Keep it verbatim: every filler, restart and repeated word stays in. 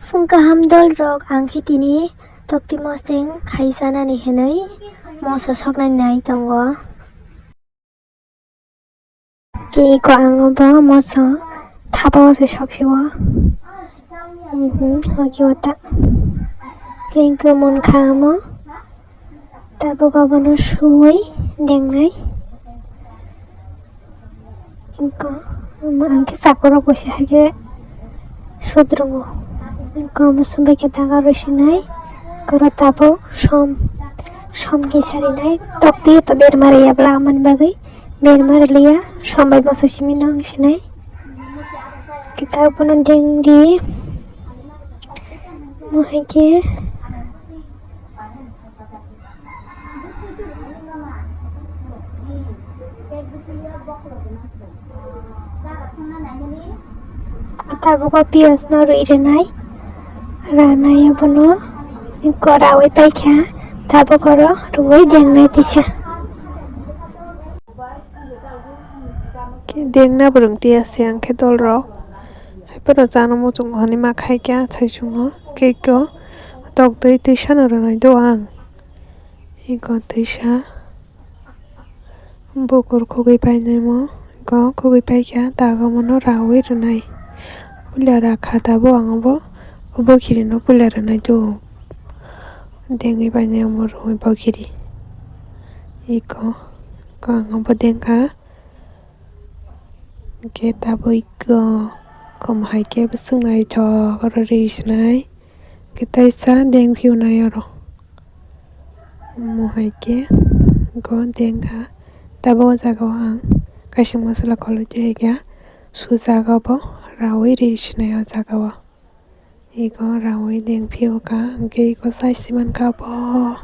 Phung kaham dol rok, ang khe tini tokti moseng khai chanani hinwi moso soknani nai tongo. Khe iko ang bo moso thapa o se sok si o. Mhm, oki o ta. Khe iko mon kha amo. Tabuk abono suwi dengnai. Iko ang khe chakurok bo se hai khe sudrungo. Iko muchung bai khe daga rw sinai. Oro tabuk som, som kisa rinai. Tokti to berma riya bwla, amoni bagwi berma rwliya. Som bai moso simi no wng sinai. Kitab bono dengdi. Mo hai khe. Tabuk o piyaj no rwi rwnai, ranai abono koraui paikha, tabuk oro rwi dengnai tisa. Khe dengna bo rwng tiya se ang khe dol rok. Hai phano chana muchungo hinwi ma khai khe a chai chungo. Khe iko tok twi twi sano rwnai do ang. Iko twisa bukur khugwi painai mo. Iko khugwi paikha daga mono raui rwnai. Puila rakha tabuk ang bo bokiri no puila rwnai do. Dengwi painai omo rwi bokiri. Iko, iko ang bo dengkha. Hwnkhe tabuk iko kom hai khe bwswk naithok oro ri sinai. Hwnkhe taisa deng phiyunai oro. Omo hai khe iko dengkha. Tabuk o jaga o ang kaisa masala kholoi twi hai khe sujak abo raui ri sinai o jaga o. Iko raui deng phiyokha, hwnkhe iko chai si mankha bo.